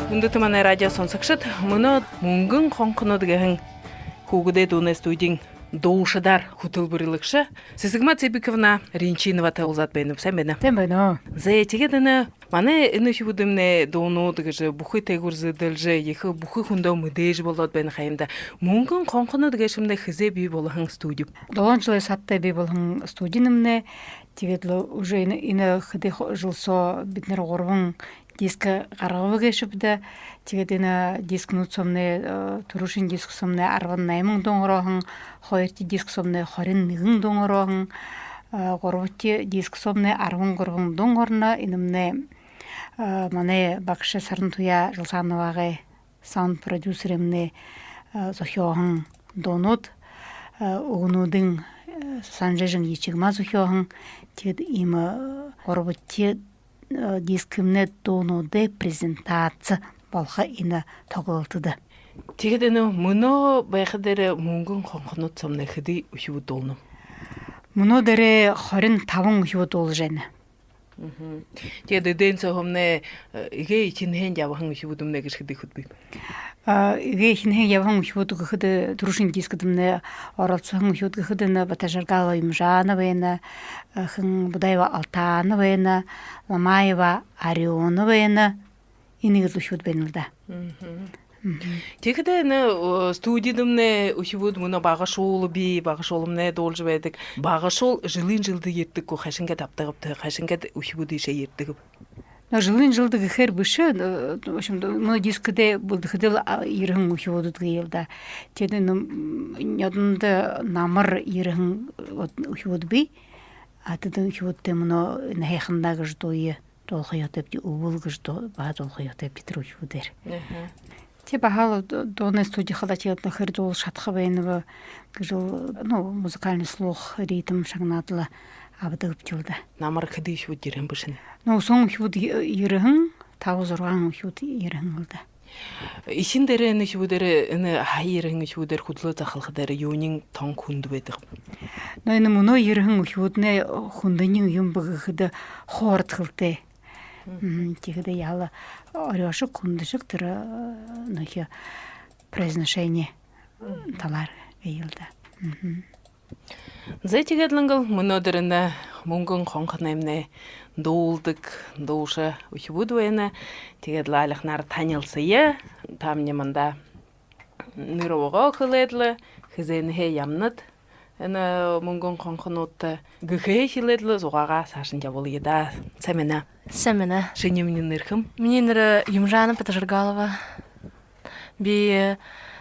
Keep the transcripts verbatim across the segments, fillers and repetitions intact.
Хүндэтэ манай радио соносогшод, мүнөө «Мүнгэн хонхонууд» гэһэн хүүгэдэй дуунай студиин дуушадаар хүтэлбэрилэгшэ Сэсэгма Цыбиковна Ринчиноватай уулзаад байнаб. Сайн байна. Сайн байна. Зэ, тиигээд энэ манай энэ үхибүүдымнай дуунууд гэжэ бүхы тээгүүр зэдэлжэ, ехэ бүхы хүндэ мэдээжэ болоод байна ха юм даа. «Мүнгэн хонхонууд» гээшэмнай хэзээ бии болоһон студи? Долоон жэлэй саада бии болоһон студимнай. Тиигээд лэ уже энэ, энэ хэды хо-, жэл соо бидэнэр гурбан диск гаргабабди гээшэбди. Тиигээд энэ дискнүүд соомнай, э, түрүүшын диск соомнай арбан найман дуун орооһон, хоёрдохи диск соомнай хорин нэгэн дуун орооһон, э, гурбадахи диск соомнай арбан гурбан дуун орооһон. Энэмнай, э, манай багша Сарантуяа Жалсановагай, саунд-продюсерымнай, э, зохёоһон дуунууд, э, үгэнүүдынь, э, Санжижин Ечигма зохёоһон. Тиигээд иимэ, э, гурбадахи, э, дискымнай дуунуудай презентаци болохо энэ тоглолтодо. Тиигээд энэ мүнөө байха дээрэ «Мүнгэн хонхонууд» соомнай хэды үхибүүд дуулнаб? Мүнөө дээрэ хорин табан үхибүүд дуулжа байна. Мгм. Тиигээд эдээн сооһоомнай, э, эгээ эхинһээн ябаһан үхибүүдымнай гэжэ хэды үхибүүд бии? А, эгээ эхинһээн ябаһан үхибүүд гэхэдэ, түрүүшын дискдэмнай оролсоһон үхибүүд гэхэдэ, энэ Батожаргалова Юмжана байна, э, хэн, Будаева Алтана байна, Ламаева Арюна байна. Энээгэл үхибүүд байна лэ даа. Мгм. Мгм. Тиихэдэ энэ, э, студидэмнай үхибүүд мүнөө багашуул бии, багашуулнай дуулжа байдаг. Багашуул жэлэй жэлдэ ерэдэг гү, хайшан гээд абтадаг бэ, хайшан гээд үхибүүд иишээ ерэдэг бэ? Но жэлэй жэлдэ гэхээр бэшэ, э, в общем, мүнөө дискдээ бэлдэхэдэл, а, ерэһэн үхибүүд гээл даа. Тэдэ, ну, м, нёдондо намар ерэһэн, вот, үхибүүд бии. А тэдэ үхибүүдтэ мүнөө энэ «Һайхандаа» гэжэ дууе дуулаха ёһотойбди, «Үбэл» гэжэ дуу баһа дуулаха ёһотойбди тэрэ үхибүүдээр. Аха. Тэ баһал ду-, дуунай студи хадаа тиигээд лэ хэр дуулажа шадаха байнаб гэжэл, ну, музыкальный слух, ритм шагнаад лэ абадагбди даа. Намар хэды үхибүүд ерэһэн бэшэ? Ну, үсөөн үхибүүд е-, ерэһэн, таба-зургаан үхибүүд ерэһэн лэ даа. Эхин дээрээ энэ үхибүүдээр, энэ һая ерэһэн үхибүүдээр хүдэлөө захалха дээрэ юуниинь тон хүндэ байдаг? Но энэ мүнөө ерэһэн үхибүүднай хүндэниинь юун бэ гэхэдэ, хуу ород хэлэтэй. Мгм. Мгм, тиихэдэ яһала орёошог, хүндэшэг тэрэ, э, нүгөө произношение, мгм, талаар гээл даа. Мгм. Зэ, тиигээд лэ иигээд мүнөөдэр энэ «Мүнгэн хонхонуудта» дуулдаг дууша үхибүүд байна. Тиигээд лэ аалиханаар танилсая. Таамни манда нэрэ угаа хэлээд лэ, хэзээнһээ ябанат энэ «Мүнгэн хонхонуудта» гэхээ хэлээд лэ, зугаагаа саашань ябуулая даа. Сайн байна. Сайн байна. Шинии юумэниинь нэрэ хэн? Минии нэрэ Юмжана Батожаргалова. Би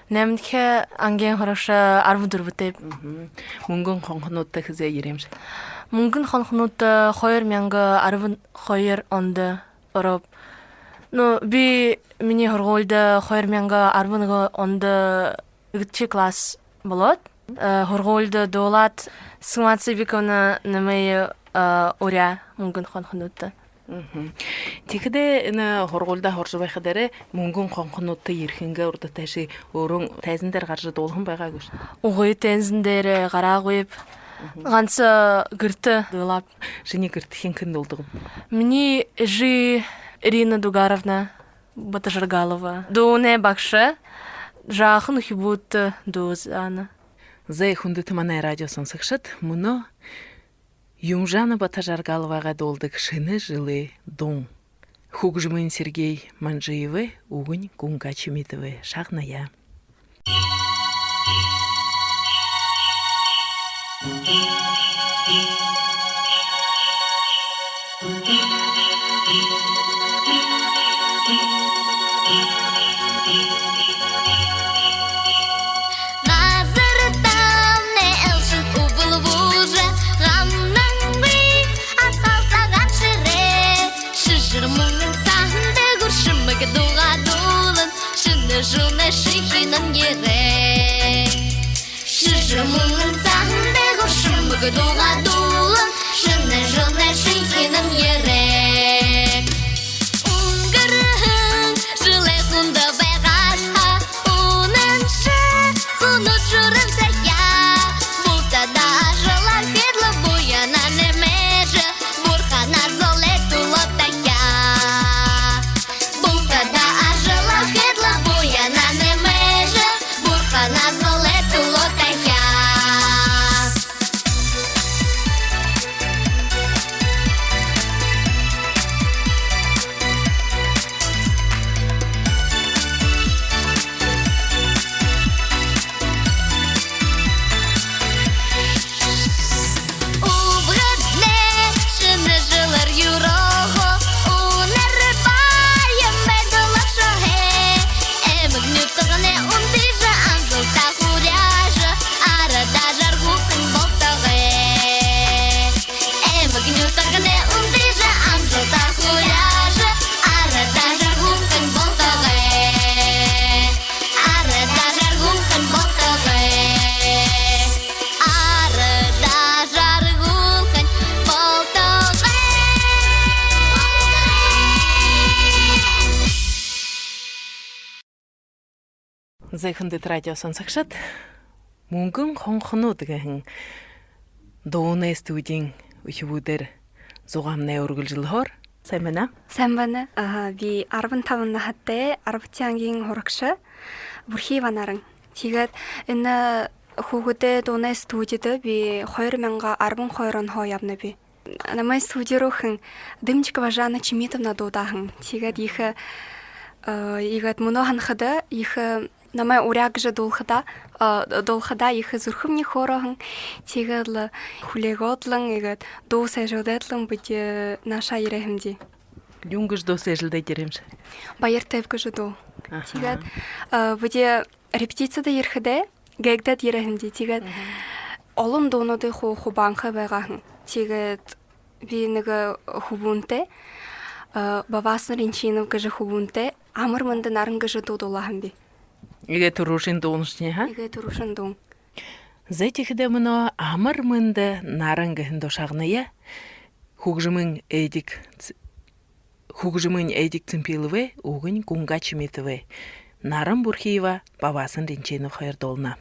наймадахи ангиин һурагша, арбан дүрбэтэйб. Мгм. «Мүнгэн хонхонуудта» хэзээ ерээбши? «Мүнгэн хонхонуудта» хоёр мянга арбан хоёр ондо орооб. Ну, би, минии һургуулида хоёр мянга арбан нэгэн ондо нэгэдэхи класс болоод, э, һургуулида дуулаад, Сэсэгма Цыбиковна намайе, э, уряа «Мүнгэн хонхонуудта». Мгм. Тиихэдээ энэ һургуулида һуража байха дээрээ «Мүнгэн хонхонуудта» ерэхынгээ урда тээшээ өөрөө тайзан дээрэ гаража дуулаһан байгаа гүш? Үгы, тайзан дээрэ гараагүйб. Мгм. Ганса гэртэ дуулааб. Шинии гэртэхин хэн дуулдаг бэ? Минии эжы Ирина Дугаровна Батожаргалова. Дуунай багша, жаахан үхибүүдтэ дуу заана. Зэ, хүндэтэ манай радио соносогшод, мүнөө Юмжана Батожаргаловагай дуулдаг «Шэнэ жэлэй дуун». Хүгжэмынь Сергей Манжиевай, үгэнь Гунга Чимитовэй. Шагная. Газар таамнай элшэн үбэл буужа, гамнангүй атал сагаан шэрээ. Шэжэр мүнгэн саһан дэ гүршэмэг дуугаа дуулан, шэнэ жэлнай шэнхинэн ерээ. Шэжэр мүнгэн саһан дэ гүршэмэг Зай, хүндэтэ радио шагнагшад, «Мүнгэн хонхонууд» гэһэн дуунай студиин үхибүүдээр зугаамнай үргэлжэлһөөр. Сайн байна. Сайн байна. Аха, би арбан табан наһатай, арбадахи ангиин һурагша Бурхиева Наран. Тиигээд энэ хүүгэдэй дуунай студидэ би хоёр мянга арбан хоёр онһоо ябанаб. Намай студи руу хэн, Дымчикова Жанна Чимитовна дуудаа һэн. Тиигээд ехэ, э, иигээд мүнөө һанахада, ехэ намай уряа гэжэ дуулахада, э, дуулахада ехэ зүрхэмни хөөрөө һэн. Тиигээд лэ хүлеэгээд лэ, иигээд дуу сээжэлдээд лэ бидэ, э, наашаа ерээ һэмди. Юун гэжэ дуу сээжэлдээд ерээ һэмши? «Баяр тайб» гэжэ дуу. Аха. Тиигээд, э, бидэ репетицида ерэхэдээ гээгдээд ерээ һэмди. Тиигээд, мгм, олон дуунуудые хуу хубаанхай байгаа һэн. Тиигээд би нэгэ хүбүүнтэй, э, Бавасан Ринчинов гэжэ хүбүүнтэй «Амар мэндэ, наран» гэжэ дуу дуулаа һэмби. Эгээ түрүүшын дууншни, ха? Эгээ түрүүшын дуун. Зай, тиихэдэ мүнөө «Амар мэндэ, наран» гэһэн дуу шагная. Хүгжэмынь Эдик Ц-, хүгжэмынь Эдик Цымпиловай, үгэнь Гунга Чимитовай. Наран Бурхиева, Бавасан Ринчинов хоёр дуулана.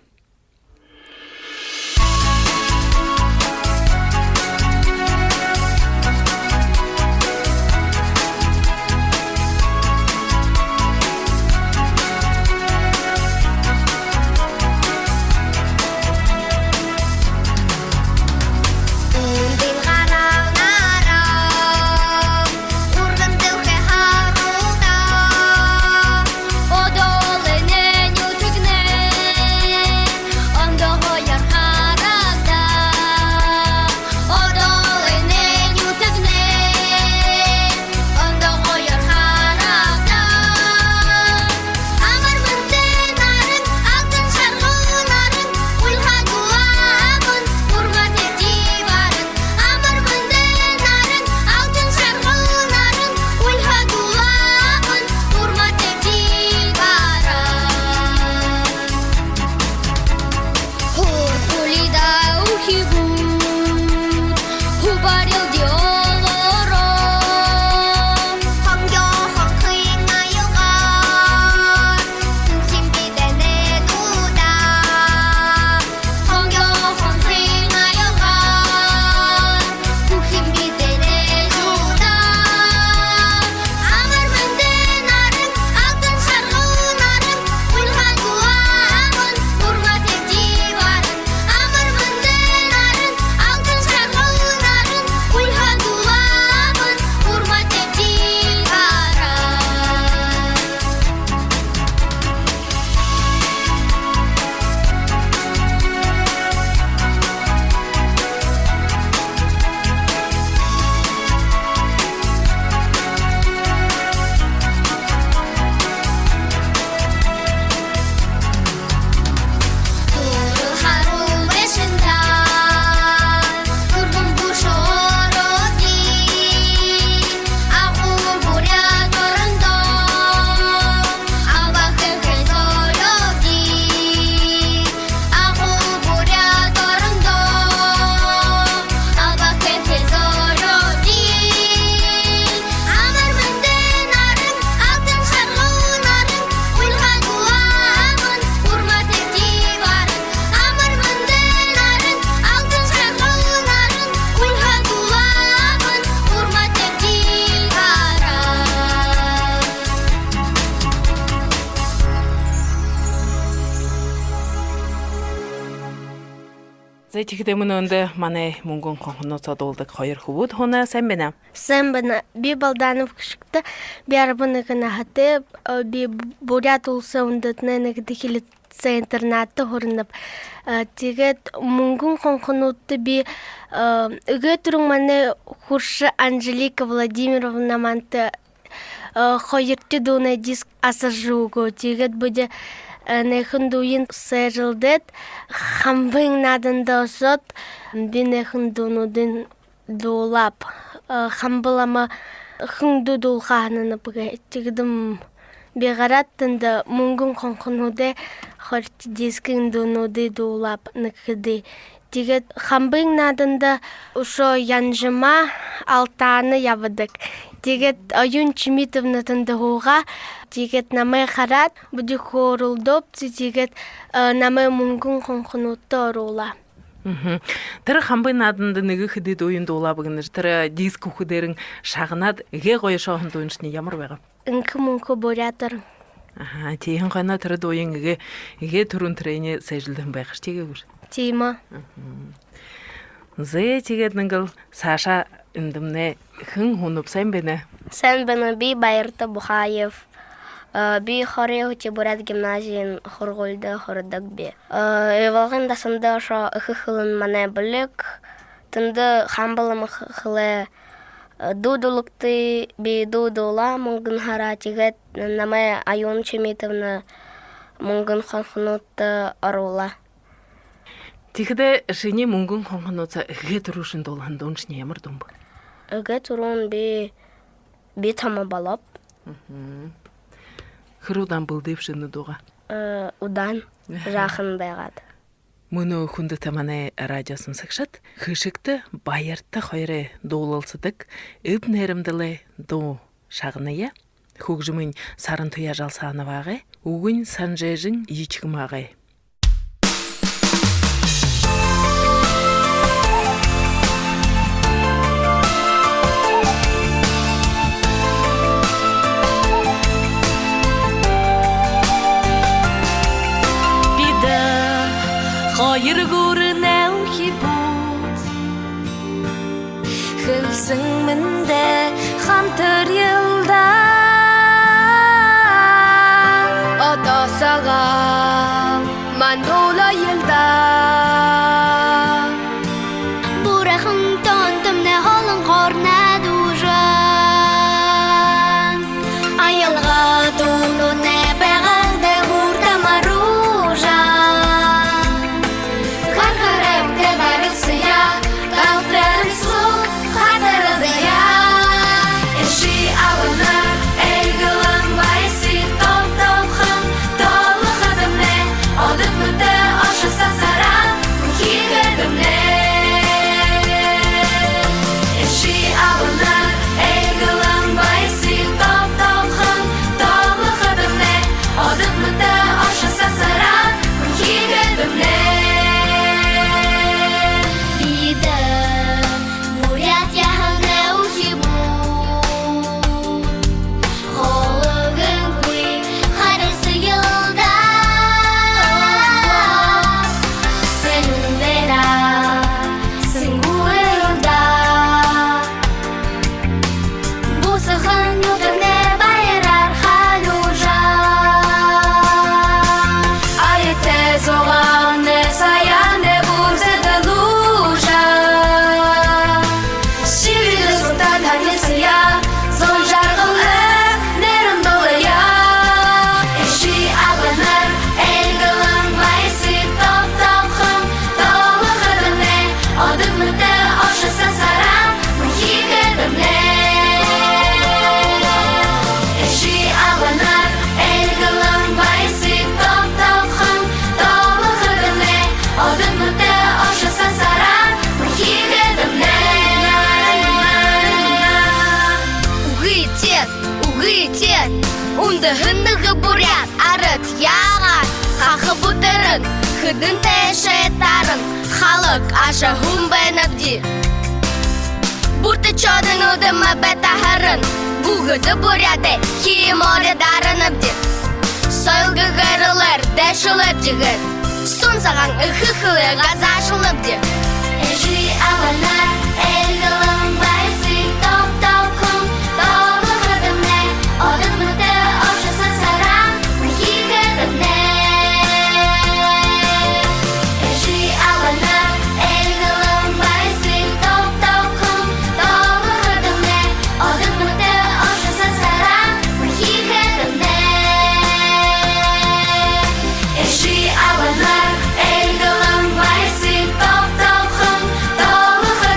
Зай, тиихэдэ мүнөөндэ манай «Мүнгэн хонхонууд» соо дуулдаг хоёр хүбүүд һууна. Сайн байна. Сайн байна. Би Балданов Хэшэгтэ, би арбан нэгэн наһатай, э, би Буряад Уласай үндэһэтэнэй нэгэдэхи лицей-интернатта һуранаб. Э, тиигээд «Мүнгэн хонхонуудта» би, э, эгээ түрүүн манай хүршэ Анжелика Владимировна манда, э, хоёрдохи дуунай диск асаржа үгөө. Тиигээд бидэ, э, энэхэн дууень сээжэлдээд, Хамбын нааданда ошоод, би энэхэн дуунуудынь дуулааб. Э, Хамба лама хэн дуу дуулахаа һананаб гээ. Тиигээд би гараад тэндэ «Мүнгэн хонхонуудай» хоёрдохи дискын дуунуудые дуулааб нэгэ хэды. Тиигээд Хамбын нааданда үшөө Янжима, Алтана ябадаг. Тиигээд Оюун Чимитовна тэндэ һуугаа. Тиигээд намайе хараад, бидэ хөөрэлдөөбди, тиигээд, э, намайе мүнгэн хонхонуудта оруулаа. Мгм. Тэрэ хамбын нааданда нэгэ хэды дууень дуулааб гэнэ, тэрэ диск үхэдээрэнь шагнаад, эгээ гоёшооһон дууншни ямар байгааб? «Энхэ мүнхэ буряад орон». Аха, тиихэн хойно тэрэ дууень эгээ, эгээ түрүүн тэрэниие сээжэлдэһэн байгааш, тиигээ гүш? Тиимэ. Мгм. Зэ, тиигээд нэгэл саашаа эндэмнай хэн һуунаб, сайн байна? Сайн байна, би Баярта Бухаев. Э, би Хориин Хүхэ буряад гимназиин һургуулида һурадаг би. Э, Ивалгын дасанда ошоо эхэ хэлэн манай бэлиг. Тэндэ хамба лама хэлээ, э, дуу дуулагты, би дуу дуулаа, мүнгэн һараа. Тиигээд намайе Оюун Чимитовна мүнгэн хонхонуудта оруулаа. Тиихэдэ шинии мүнгэн хонхонууд соо эгээ түрүүшын дуулаһан дууншни ямар дуун бэ? Эгээ түрүүн би «Би томо болооб». Мгм. Хэр удаан бэлдээбши энэ дуугаа? Э, удаан, жаахан байгаад. Мүнөө, хүндэтэ манай радио шагнагшад, хэшэгтэ Баярта хоёрой дуулалсадаг «Эб найрамдалай дуу» шагная. Хүгжэмынь Сарантуяа Жалсановагай, үгэнь Санжээжэн Ичигмагай. Бидэ хоёр гүрэнэй үхибүүд хэлсэн мэндэ хамтаръя л даа. Одоо сагаан мандуулая л даа. Буряахан тоонтомнай һолонгорнай дүүжэн, аялга дуунууднай байгаалда хүртэ маруужан. Гаргаарайбди барилсаяа, галтайран суу хатаралдаяа. Эжы абанар эльгэлэн баясые тоонтолхон, тоолоходомнай одод мэтэ ошосо сараа, хүхихэдэмнай. Эжы абанар эльгэлэн баясые тоонтолхон, тоолоходомнай одод мэтэ ошосо сараа, хүхихэдэмнай. Бидэ буряад яһанай үхибүүд хологонгүй харилсая л даа. Сэндэ даа, сэнгүү л даа. Бусахан нютагнай баяраар халюужан, аятай зугаамнай саяанай гүрзэдэлүүлжэн, шэбэдэ суута танилсая, зол жаргалай нэрэн дуулая. Эжы абанар эльгэлэн баясые тоонтолхон, тоолоходомнай одод мэтэ ошосо сараа, хүхихэдэмнай. Эжы абанар эльгэлэн баясые тоонтолхон, тоолоходомнай одод мэтэ ошосо сараа, хүхихэдэмнай. Үгы теэд, үгы теэд, үндэһэн нэгэ буряад арад яагаа хаха бүтэрэн, хэдэн тээшээ таран, халаг аша хүн байнабди. Бүртэшөөдэнь үдэмэ бэеэ таһаран, бүгэдэ буряадай хии мориие даранабди. Соёл гэгээрэлээр дээшэлээбди гээд, сүн сагаан эхэ хэлээ газаашалнабди. Эжы абанар эльгэлэн баясые тоонтолхон, тоолоходомнай одод мэтэ ошосо сараа, хүхихэдэмнай. Эжы абанар эльгэлэн баясые тоонтолхон, тоолоходомнай одод мэтэ ошосо сараа, хүхихэдэмнай. Эжы абанар эльгэлэн баясые тоонтолхон, тоолохо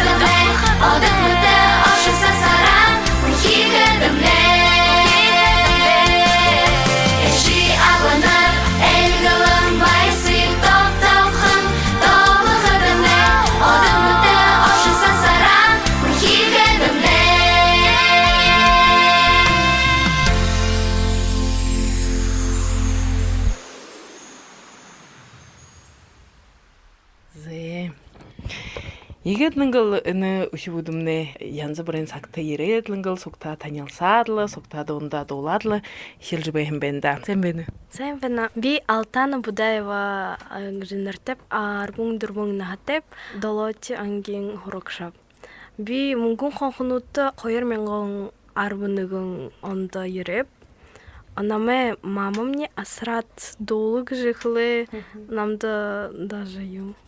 Иигээд нэгэл энэ үхибүүдэмнай янза бүриин сагта ерээд, нэгэл сугтаа танилсаад лэ, сугтаа дуунуудаа дуулаад лэ эхилжэ байһан байна даа. Сайн байна. Сайн байна. Би Алтана Будаева, а, гэжэ нэрэтэйб, арбан дүрбэн наһатайб, долоодохи ангиин һурагшаб. Би «Мүнгэн хонхонуудта» хоёр мянган арбан нэгэн ондо ерээб. А, намайе мамамни асараад, дуула гэжэ хэлээ, намда даже юм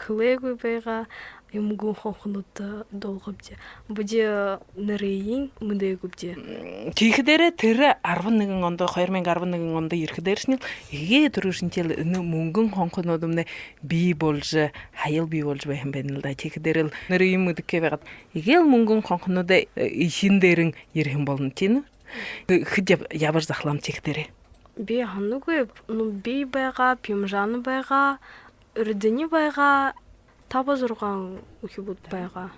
хэлээгүй байгаа, юм «Мүнгэн хонхонуудта» дуулгабди. Бидэ нэрыень мэдээгүйбди. М, тиихэдээрээ тэрэ арбан нэгэн ондо, хоёр мянган арбан нэгэн ондо ерэхэдээршни эгээ түрүүшынхиеэл энэ «Мүнгэн хонхонуудамнай» бии боложо, һаял бии боложо байһан байна лэ даа. Тиихэдээрэл нэрыень мэдэхэгүй байгаад, эгээл «Мүнгэн хонхонуудай», э, эхин дээрэнь ерэһэн болоно, тиимэ гү? Хэд яб-, ябажа захалаам тиихэдээрээ? Би һанагүйб, ну, би байгааб, Пимжана байгаа, Эрдэни байгаа, таба-зургаан үхибүүд байгаа.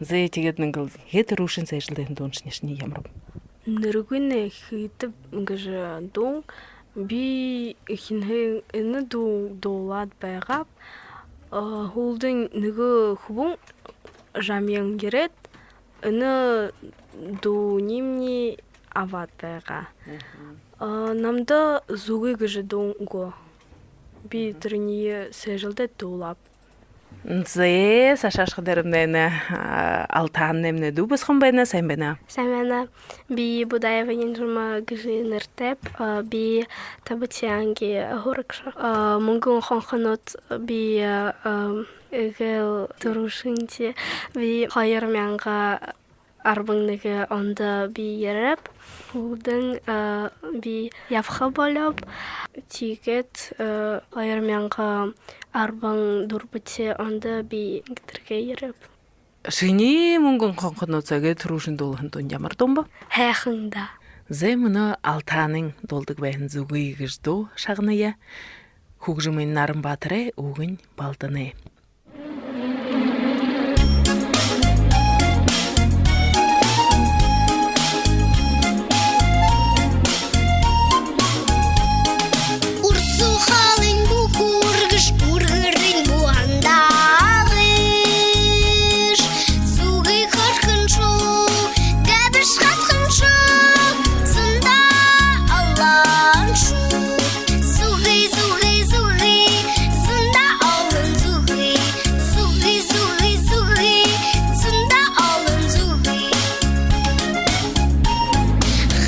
Зэ, тиигээд нэгэл эгээ түрүүшын сээжэлдэһэн дууншни ямар бэ? «Нэрэгүйнэй хиитэб» гэжэ дуун. Би эхинһээнь энэ дуу дуулаад байгааб. А, һүүлдэнь нэгэ хүбүүн Жамьян ерээд, энэ дууниимни абаад байгаа. А, намда «Зүгы» гэжэ дуун үгөө. Би тэрэниие сээжэлдээд дуулааб. Зэ, саашаа ошоходоромнай, а, Алтанаймнай дүү бусахан байна. Сайн байна. Сайн байна. Би Будаева Янжима гэжэ нэрэтэйб. А, би табадахи ангиин һурагша. А, «Мүнгэн хонхонууд» би, а, а, эгээл түрүүшынхиеэ би хоёр мянган арбан нэгэн ондо би ерээб. Һүүлдэнь, а, би ябаха болооб. Тиигээд, а, хоёр мянган арбан дүрбэдэхи ондо би гэдэргээ ерээб. Шинии «Мүнгэн хонхонууд» соо эгээ түрүүшын дуулаһан дуун ямар дуун бэ? «Һайхан даа». Зэ, мүнөө Алтанын дуулдаг байһан «Зүгы» гэжэ дуу шагная. Хүгжэмынь Наран-Баатарай, үгэнь Балданай. Урсуу халын бүхүүргэш, үргэрынь буһандагыш. Зүгы хөрхөн шуу, дэбэш хатхан шуу, зундаа олон шуу. Зүгы, зүгы, зүгы, зундаа олон зүгы. Зүгы, зүгы, зүгы, зундаа олон зүгы.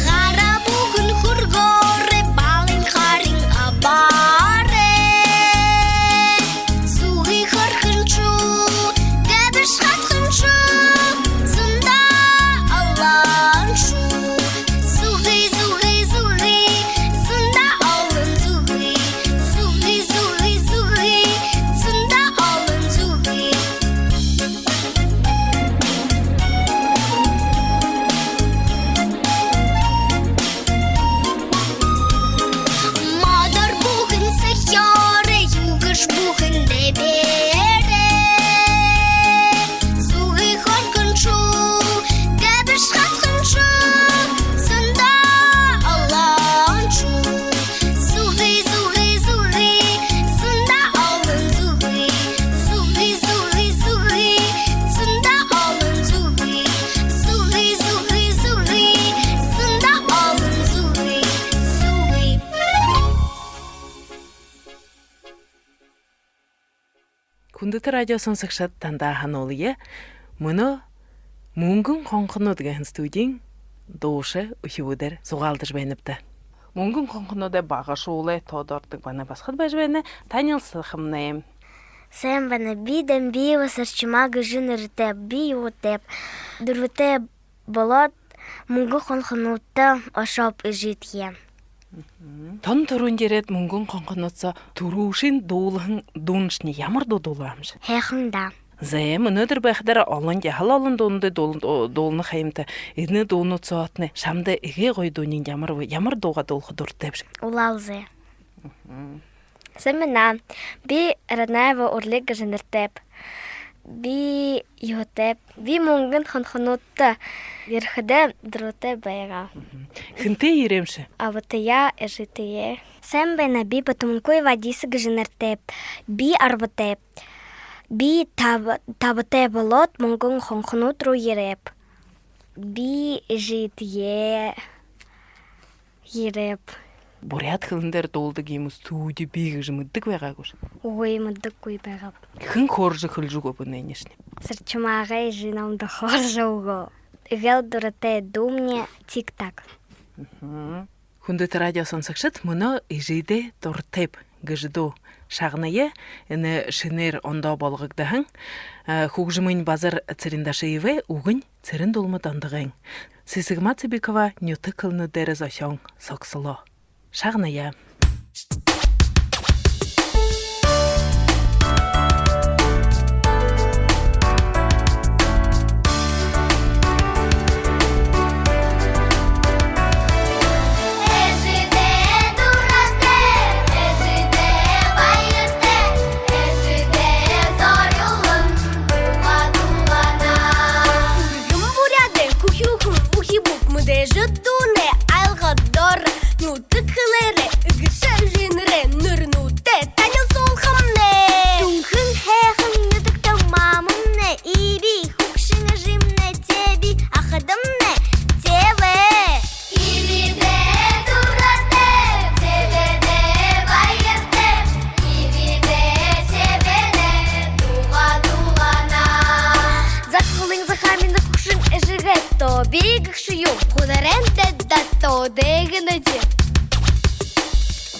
Гараа бүхэн хүргөөрэй, балын харин абаарай. Зүгы хөрхөн шуу, дэбэш хатхан шуу, зундаа олон шуу. Зүгы, зүгы, зүгы, зундаа олон зүгы. Зүгы, зүгы, зүгы, зундаа олон зүгы. Модор бүхэн сэхеэрээ, юугаш бүхэн дэбээрээ. Зүгы хөрхөн шуу, дэбэш хатхан шуу, зундаа олон шуу. Зүгы, зүгы, зүгы, зундаа олон зүгы. Зүгы, зүгы, зүгы, зундаа олон зүгы. Зүгы, зүгы, зүгы, зундаа олон зүгы. Зүгы. Хүндэтэ радио шагнагшад, танда һануулъя. Мүнөө «Мүнгэн хонхонууд» гэһэн студиин дууша үхибүүдээр зугаалдажа байнабди. «Мүнгэн хонхонуудай» багашуулай тоодо ородог манай басагад байжа байна. Танилсахамнай. Сайн байна. Би Дамбиева Сарчима гэжэ нэрэтэйб. Би юһэтэйб. Дүрбэтэй болоод «Мүнгэн хонхонуудта» ошооб эжытэеэ. Тон түрүүн ерээд, «Мүнгэн хонхонууд» соо түрүүшын дуулаһан дууншни ямар дуу дуулаа һэмши? «Һайхан даа». Зэ, мүнөөдэр байхадаа олон, яһала олон дуунуудые дуул-, дуулана ха юмта. Энэ дуунууд соотнай шамда эгээ гоё дууниинь ямар бэ? Ямар дуугаа дуулаха дуратайбши? «Улаалзай». Сайн байна. Би Раднаева Урли гэжэ нэрэтэйб. Би юһэтэйб. Би «Мүнгэн хонхонуудта» ерэхэдээ дүрбэтэй байгааб. Хэнтэй ерээбши? Абатаяа, эжытэеэ. Сайн байна. Би Батомункуева Адиса гэжэ нэрэтэйб. Би арбатайб. Би таб-, табатай болоод, мүнгэн хонхонууд руу ерээб. Би эжытэеэ ерээб. Буряад хэлэн дээрэ дуулдаг иимэ студи бии гэжэ мэдэдэг байгаа гүш? Үгы, мэдэдэггүй байгааб. Хэн хөөрэжэ хэлэжэ үгөө бэ энээниие? Сэрчим аага эжы намда хөөрэжэ үгөө. Эгээл дуратай дуумни «Тик-так». Мгм. Хүндэтэ радио шагнагшад, мүнөө «Эжыдээ дуратайб» гэжэ дуу «Шагная», энэ шэнээр ондоо болгогдоһон, э, Хүгжэмынь Базар Цырендашиевэй, үгэнь Цырен-Дулма Дондогойн, Сэсэгма Цыбикова нютаг хэлэнүүдээрээ зохёон согсолоо. «Шагная». Эжыдээ дуратайб, эжыдээ баяртайб, эжыдээ зорюулан дуугаа дуулана. Үргэн Буряадай хүхюухэн үхибүүд мэдээжэ дуунай айлгадаар нютаг хэлээрээ, эгэшэ эжынэрэй нэрэнүүдтэй танилсуулхамнай. Түнхэн һайхан нютагта мамамнай, иби хүгшэн эжымнай, тэби ахадамнай, тэбэ. Эжыдээ дуратайб, эжыдээ баяртайб, эжыдээ, тэбэдээ дуугаа дуулана. Захааминда, Захааминда хүгшэн эжыгээ, Тоби гэгшые, Хударяанда даа, Тоби гэнэди.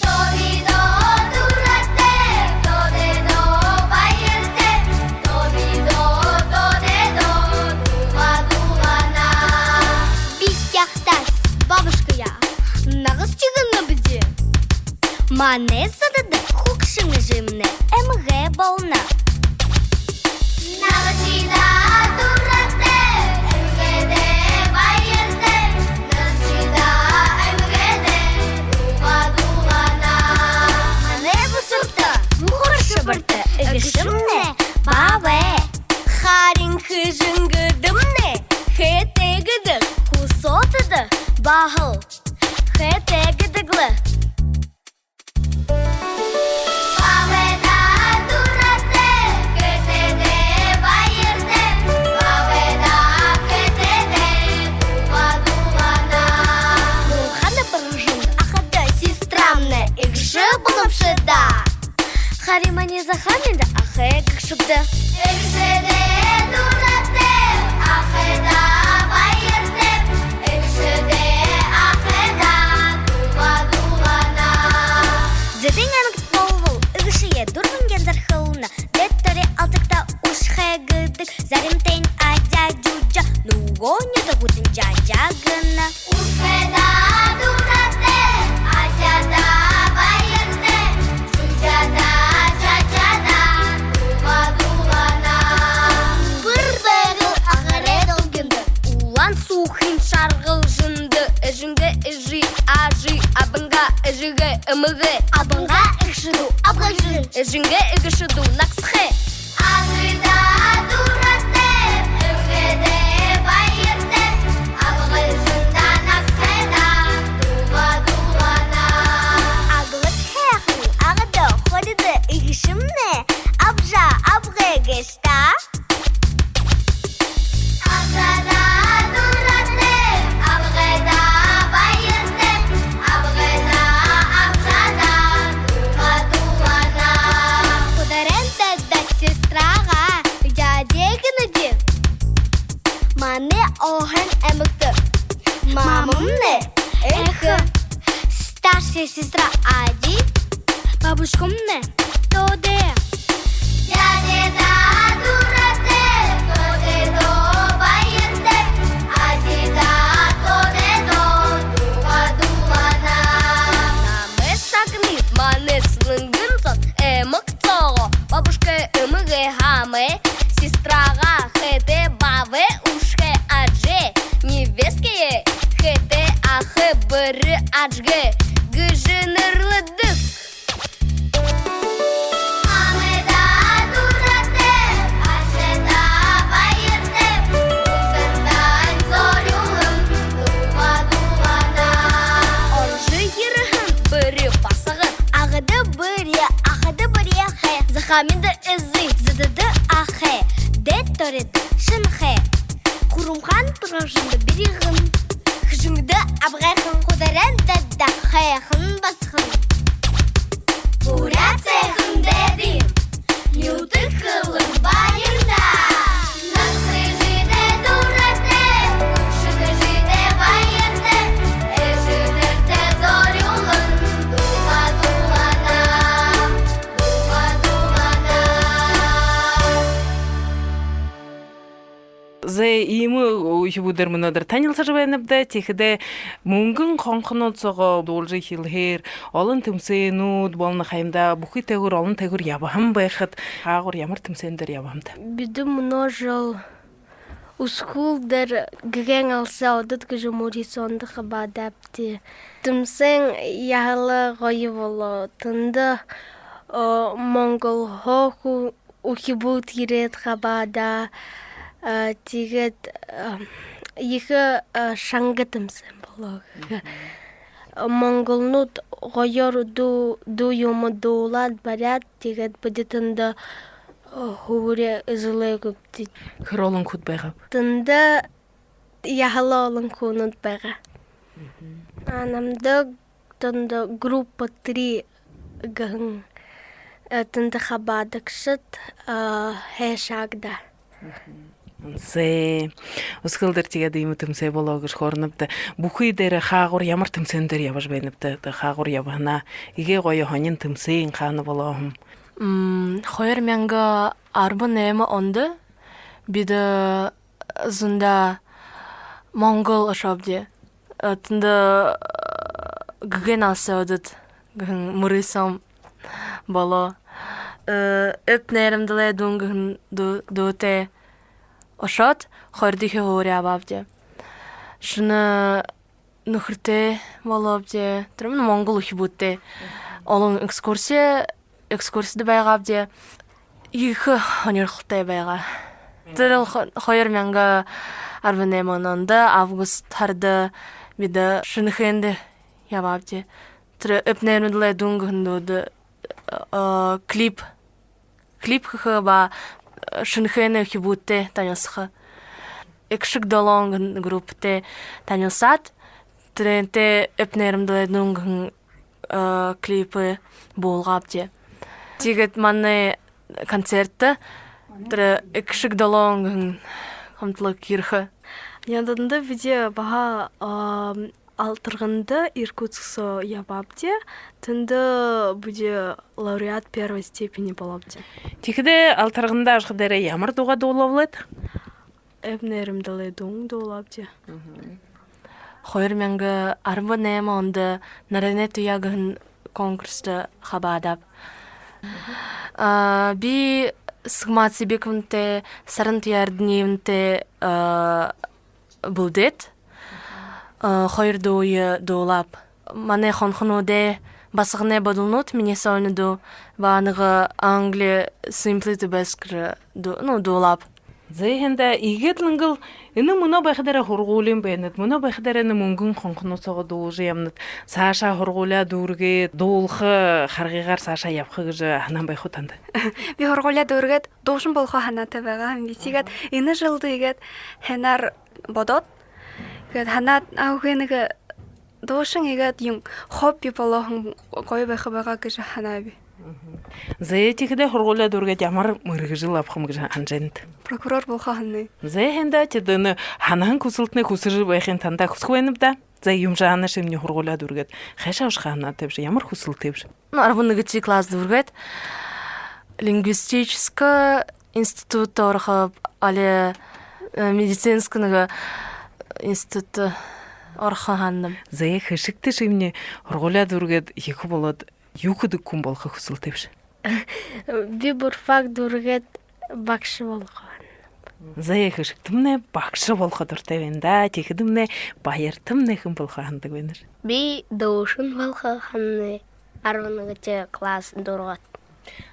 Тобидоо дуратайб, Тобидоо баяртайб, Тобидоо, Тобидоо дуугаа дуулана. Би Хяагтаас, бабушкаяа нагаса шэгнэнэбди. Манай задада хүгшэн эжымнай эмгээ болоно. Нагасадаа дуратайб, эмгээдээ баяртайб, нагасадаа, эмгээдээ дуугаа дуулана. Манай бусарта, Мухар-Шэбэртэ эгэшэмнай баабай. Харин Хэжэнгэдэмнай Хэтэй гэдэг хүсөөтэдэ баһал Хэтэй гэдэг лэ. Баабайдаа дуратайб, Хэтэйдээ баяртайб, баабайдаа, Хэтэйдээ дуугаа дуулана. Булханай Бэргэжэндэ ахада сестрамнай эгэшэ болобши даа. Харин манай Захааминда аха гэгшэбди. Эгэшэдээ дуратайб, ахадаа баяртайб, эгэшэдээ, ахадаа дуугаа дуулана. Зэдын аймагта болбол эгэшые дүрбэн янзаар хэлэнэ. Дээдэ Тори, Алтагта үшхэ гэдэг, заримдань адя, жужа, нүгөө нютагуудта жажа гэнэ. Үшхэдээ дуратайб, адядаа баяртайб, жужадаа, жажадаа дуугаа дуулана. Бэр Байгал, Агаарай долгиндо, Улаан Сүүхын Шаргалжанда эжынгээ эжы, ажы, абынгаа эжыгээ эмгээ, абынгаа эгэшэ дүү абгайжан, эжынгээ эгэшэ дүү нагасхай. Ажыдаа дуратайб, эмгээдээ баяртайб, абгайжандаа, нагасхайдаа дуугаа дуулана. Аглаг һайхан Агада хододоо эгэшэмнай абжаа абгай гээшэ даа. Абжадаа дуратайб, абгайдаа баяртайб, абгайдаа, абжадаа дуугаа дуулана. Хударяанда даа, сестраяа дядя гэнэди. Манай Охын аймагта мамамнай Эхэ, старшая сестра Ади, бабушкамнай Тодэ. Дядядаа дуратайб, Тодэдөө баяртайб, Адидаа, Тодэдөө дуугаа дуулана. Намайе шагныт манай Сэлэнгын зон аймаг соогоо. Бабушкай, эмэгэй, хамагай, сестраяа Хэтэй, баабай, үшхөө ажа, невесткэеэ Хэтэй, ахай, бэри ажагай гэжэ нэрлэдэг. Мамадаа дуратайб, ажадаа баяртайб, үсэндэнь зорюулан дуугаа дуулана. Орожо ерэһэн бэри басаган. Агада бэри, ахада бэри хэ. Захааминда эзы, зэдэдэ Шэнэхэй. Хурамхаан тургажанда бэригэн. Хэжэнгдэ абгайхан. Хударан дадда һайхан басаган. Буряад һайхан дайдын нютаг хэлэн баяртай. Наһа эжыдээ дуратай, хүгшэд эжыдээ баяртай. Эжыдээрээ зорюулан дуугаа дуулана. Зэ, иимэ үхибүүдээр мүнөөдэр танилсажа байнабди. Тиихэдээ «Мүнгэн хонхонууд» соогоо дуулажа эхилхээр, олон тэмсээнүүд болоно ха юм даа. Бүхы тээгүүр, олон тээгүүр ябаһан байхат. Хаагуур ямар тэмсээн дээрэ ябаһамта? Бидэ мүнөө жэл Үсэгэлдэр «Гэгээн алса одод» гэжэ мүрысөөндэ хабаадабди. Тэмсээн яһала гоё болоо. Тэндэ, э, Монголһоо ху-, үхибүүд ерээд хабаадаа. Э, тиигээд, э, ехэ, э, шанга тэмсээн болоо. Монголнууд гоёор дуу, дуу юумэ дуулаад бариад, тиигээд бидэ тэндэ, э, һуури эзэлээгүйбди. Хэр олон хүнүүд байгааб? Тэндэ яһала олон хүнүүд байгаа. А намда тэндэ группа три гэһэн, э, тэндэ хабаадагшад, э, һайшаагдаа. Зэ. Үсэгэлдэр тиигээд иимэ тэмсээн болоо гэжэ хөөрэнэбди. Бүхы дээрээ хаагуур ямар тэмсээн дээрэ ябажа байнабта? Хаагуур ябаһанаа. Эгээ гоё һонин тэмсээн хаана болоо һэм? М, хоёр мянга арбан найман ондо бидэ, э, зундаа Монгол ошообди. Э, тэндэ, э, «Гэгээн алса одод» гэһэн мүрысөөн болоо. Э, «Эб найрамдалай дуун» гэһэн дуу-, дуутай ошоод, хоёрдохи һуури абаабди. Шэнэ нүхэртэй болообди. Тэрэмнай монгол үхибүүдтэй. Олон экскурси, экскурсида байгаабди. Ехэ һонирхолтой байгаа. Тэрэл хо-, хоёр мянга арбан найман ондо август һарада бидэ Шэнэхээндэ ябаабди. Тэрэ «Эб найрамдалай дуун» гэһэн дуудай, э, клип, клип хэхэ ба, э, Шэнэхээнэй үхибүүдтэй танилсаха. «Эгшэг долоон» гэһэн группатай танилсаад, тэрээнтэй «Эб найрамдалай дуун» гэһэн, э, клипээ буулгаабди. Тиигээд манай концертдэ тэрэ «Эгшэг долоон» гэһэн хамтлаг ерэхэ. Янзанда бидэ баһа, а, Алтарганада, Иркутск соо ябаабди. Тэндэ бидэ лауреат первой степени болообди. Тиихэдээ Алтарганада ошохо дээрээ ямар дуугаа дуулаабта? «Эб найрамдалай дуун» дуулаабди. Хоёр мянга арбан найман ондо «Наринай туяа» гэһэн конкурсдо хабаадааб. А, би Сэгма Цыбиковнатай, Саран Туярданиевнатай, а, бүлдөөд, а, хоёр дууе дуулааб. Манай «Хонхонуудай», «Басаганай бодолнууд», минии сольно дуу, ба нэгэ англи «Simply the Best» гэжэ ду-, ну, дуулааб. Зэ, һайн даа, иигээд лэ ингээл энэ мүнөө байхадаараа һургуулиин байнат, мүнөө байхадаараа энэ «Мүнгэн хонхонууд» соогоо дуулажа ябанат, саашаа һургуулияа дүүргээд, дуулаха харгыгаар саашаа ябаха гэжэ һанаан байха гү танда? Би һургуулияа дүүргээд, дуушан болохо һанаатай байгаа һэм би. Тиигээд энэ жэлдэ иигээд һайнаар бодоод, иигээд һанаад, аа, үгы, нэгэ дуушан иигээд юун, хобби болоо һэм, гоё байха байгаа гэжэ һанааб би. Зэ, тиихэдээ һургуулияа дүүргээд, ямар мэргэжэл абаха юм гэжэ һанажа байнат? Прокурор болохо һанаа. Зэ, һайн даа, тэдэнэй һанаһан хүсэлтэнь хүсэжэ байхыень танда хүсэхэ байнаб даа. Зэ, Юмжана шимни һургуулияа дүүргээд, хайшаа ошохо һанаатайбши, ямар хүсэлтэйбши? Ну, арбан нэгэдэхи класс дүүргээд, лингвистическэ институтта орохо, али, э, медицинскэ нэгэ институтта орохо һанааб. Зэ, Хэшэгтэ шимни һургуулияа дүүргээд, ехэ болоод, юу хэдэг хүн болохо хүсэлтэйбши? Би бурфак дүүргээд, багша болохо һанааб. Зэ, Хэшэгтэмнай багша болохо дуратай байна даа. Тиихэдэмнай Баяртамнай хэн болохо һанадаг байнаш? Би дуушан болохо һанааб, арбан нэгэдэхи класс дүүргээд.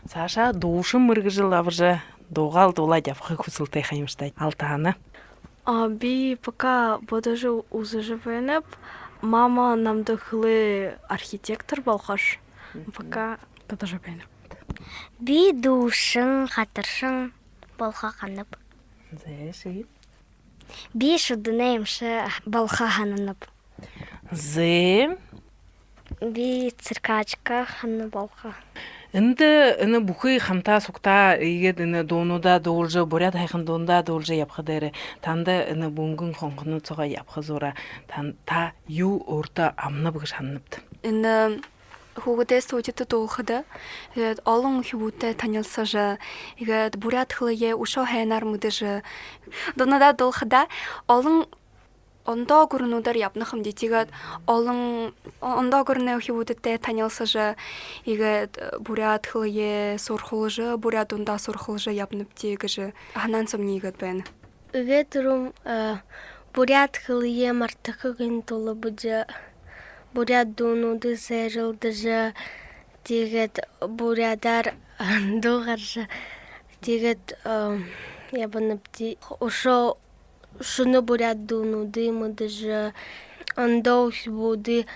Саашаа дуушан мэргэжэл абажа, дуугаал дуулаад ябаха хүсэлтэй ха юмши даа. Алтана? А, би пока бодожо үзэжэ байнаб. Мама намда хэлээ, архитектор болохош. Пока бодожо байнаб. Би дуушан, хатаршан болохо һанааб. Зэ, ши? Би шүдэнэй эмшэ болохо һананаб. Зэ. Би циркачка һананаб болохо. Эндэ энэ бүхы хамтаа сугтаа иигээд энэ дуунуудаа дуулажа, буряад һайхан дуунуудаа дуулажа ябаха дээрээ танда энэ мүнгэн хонхонууд соогоо ябаха зуураа тан-, та юу өөртөө абанаб гэжэ һананабта? Энэ хүүгэдэй студидэ дуулахада, иигээд олон үхибүүдтэй танилсажа, иигээд буряад хэлэеэ үшөө һайнаар мэдэжэ, дуунуудаа дуулахада олон ондоо гүрэнүүдээр ябана хамди. Тиигээд олон о-, ондоо гүрэнэй үхибүүдтэй танилсажа, иигээд буряад хэлэеэ суурхуулжа, буряад дуунуудаа суурхуулжа ябанабди гэжэ һанаан соомни иигээд байна. Иигээд түрүүн, э, буряад хэлэеэ мартахагүйн тула бидэ буряад дуунуудые сайжалдажа, тиигээд буряадаар дуугаржа, тиигээд, э, ябанабди. Үшөө шэнэ буряад дуунуудые мэдэжэ, ондоо үхибүүдые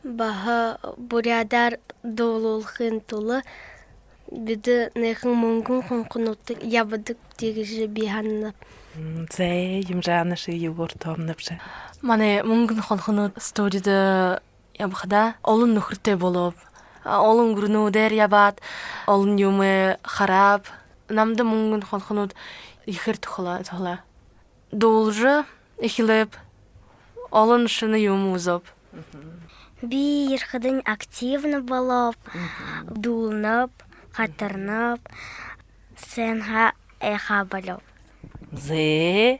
баһа буряадаар дуулуулхын тула бидэ энэхэн мүнгэн хонхонуудта ябадагбди гэжэ би һананаб. М, зэ, Юмжана, ши юугээр тоомнобши? Манай мүнгэн хонхонууд студидэ ябахадаа олон нүхэртэй болооб. А, олон гүрэнүүдээр ябаад, олон юумэ харааб. Намда мүнгэн хонхонууд ехээр туһалаа, туһалаа. Дуулажа эхилээб, олон шэнэ юумэ үзөөб. Би ерэхэдэнь активна болооб, дуулнаб, хатарнаб, һайнһаа һайхаа болооб. Зэ.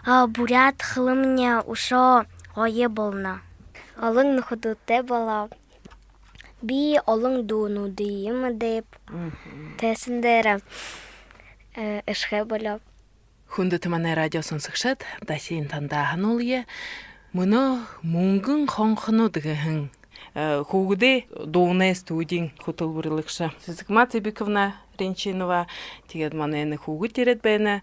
А, буряад хэлэмни үшөө гоё болоно. Олон нүхэдүүдтэй болооб. Би олон дуунуудые мэдээб. Тээһэн дээрээ, э, эшэхэ болооб. Хүндэтэ манай радио шагнагшад, дахин танда һануулъя. Мүнөө «Мүнгэн хонхонууд» гэһэн, э, хүүгэдэй дуунай студиин хүтэлбэрилэгшэ Сэсэгма Цыбиковна Ринчинова. Тиигээд манай энэ хүүгэд ерээд байна.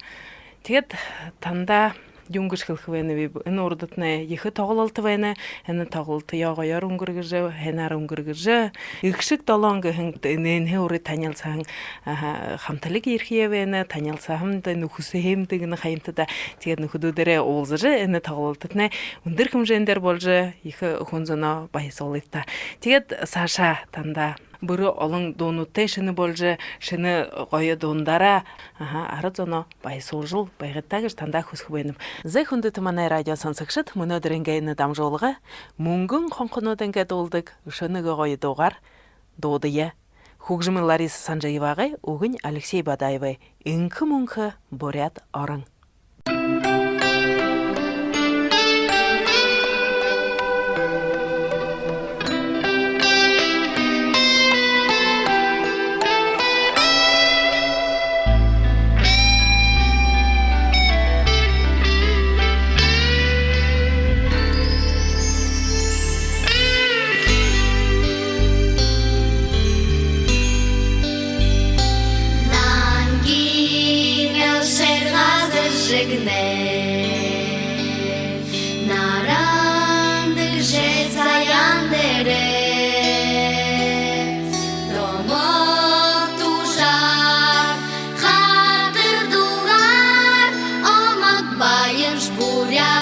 Тиигээд танда юун гэжэ хэлэхэ байнабиб? Энэ урдатнай ехэ тоглолто байна. Энэ тоглолтоёо гоёор үнгэргэжэ, һайнаар үнгэргэжэ, «Эгшэг долоон» гэһэн энээнһээ урда танилсаһан, аха, хамталиг ерэхэ байна. Танилсаһамди, нүхэсэһэмди гэнэ ха юм та даа. Тиигээд нүхэдүүдээрээ уулзажа, энэ тоглолтотнай үндэр хэмжээн дээрэ боложо, ехэ хүн зоноо баясуулыт даа. Тиигээд саашаа танда бүри олон дуунуудтай шэнэ боложо, шэнэ гоё дуунуудаараа, аха, арад зоноо баясуулжал байгыт даа гэжэ танда хүсэхэ байнаб. Зэ, хүндэтэ манай радио шагнагшад, мүнөөдэрэйнгөө энэ дамжуулга «Мүнгэн хонхонууд» гээд дуулдаг үшөө нэгэ гоё дуугаар дуудая. Хүгжэмынь Лариса Санжиевагай, үгэнь Алексей Бадаевай. Энхэ мүнхэ буряад орон. Нангин элшээр газар жэгнээ, наран дэгжэ саяан дээрээ, домог тушаар, хатар дуугаар, омог баян буряад